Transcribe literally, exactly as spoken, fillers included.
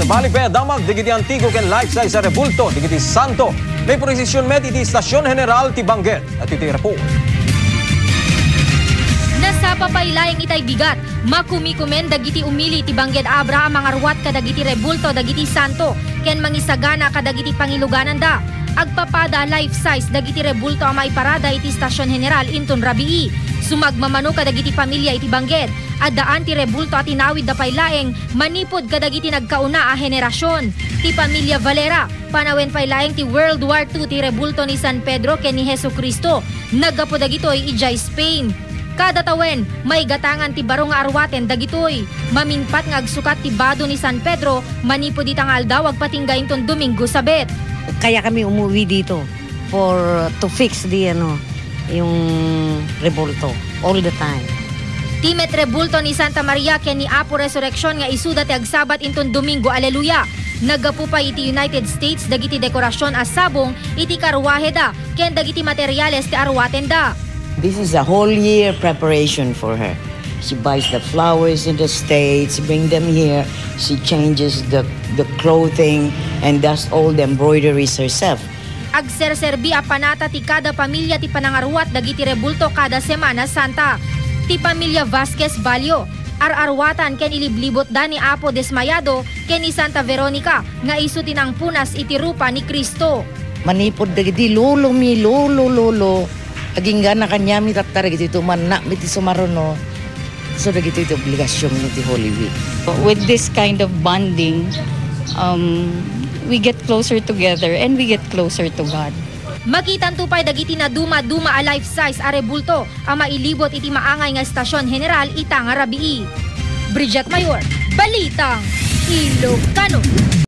Bali pay a damag dagiti antigo ken life-size a rebulto dagiti santo. Maiprosesion met iti Estasion General ti Bangged. Iti report. Nasapa pay laeng itay bigat. Makumikumen dagiti umili ti Bangged Abra a mangaruat kadagiti rebulto dagiti santo ken mangisagana kadagiti pangilugananda. Agpapada a life-size dagiti rebulto a maiparada iti Estasion General inton rabii. Sumagmamano kadagiti pamilia iti Bangged. Addaan ti rebulto a tinawidda pay laeng manipud kadagiti nagkauna a henerasion. Ti pamilia Valera, panawen pay laeng ti World War two ti rebulto ni San Pedro ken ni Jesu-Cristo. Naggapu dagitoy idiay Spain. Kada tawen, maigatangan ti baro nga aruaten dagitoy. Mamingpat nga agsukat ti bado ni San Pedro, manipud ita nga aldaw agpatingga inton Domingo Sabet. Kaya kami umuwi dito for, to fix the, ano, yung rebulto all the time. Ti met rebulto ni Santa Maria ken ni Apo Resurreccion nga isuda ti agsabat inton Domingo Aleluya. Naggapu pay iti United States dagiti dekorasion a sabong iti karruaheda ken dagiti materiales ti aruatenda. This is a whole year preparation for her. She buys the flowers in the States, bring them here. She changes the, the clothing and does all the embroideries herself. Agserserbi a panata ti kada pamilia ti panangaruat dagiti rebulto kada Semana Santa. Ti pamilia Vasquez Balio, ar-aruatan ken iliblibutda ni Apo Desmayado ken ni Santa Veronica nga isu ti nangpunas iti rupa ni Cristo. Manipud dagiti lolomi, lolo, lolo, agingga na kaniami tatta dagitoy, mannak mi ti sumaruno. So, dagitoy ti obligasion mi ti Holy Week. With this kind of bonding, um, we get closer together and we get closer to God. Makitanto pay dagiti naduma-duma a life-size a rebulto a mailibot iti maangay nga Estasion General ita nga rabii. Bridget Mayor, Balitang Ilocano.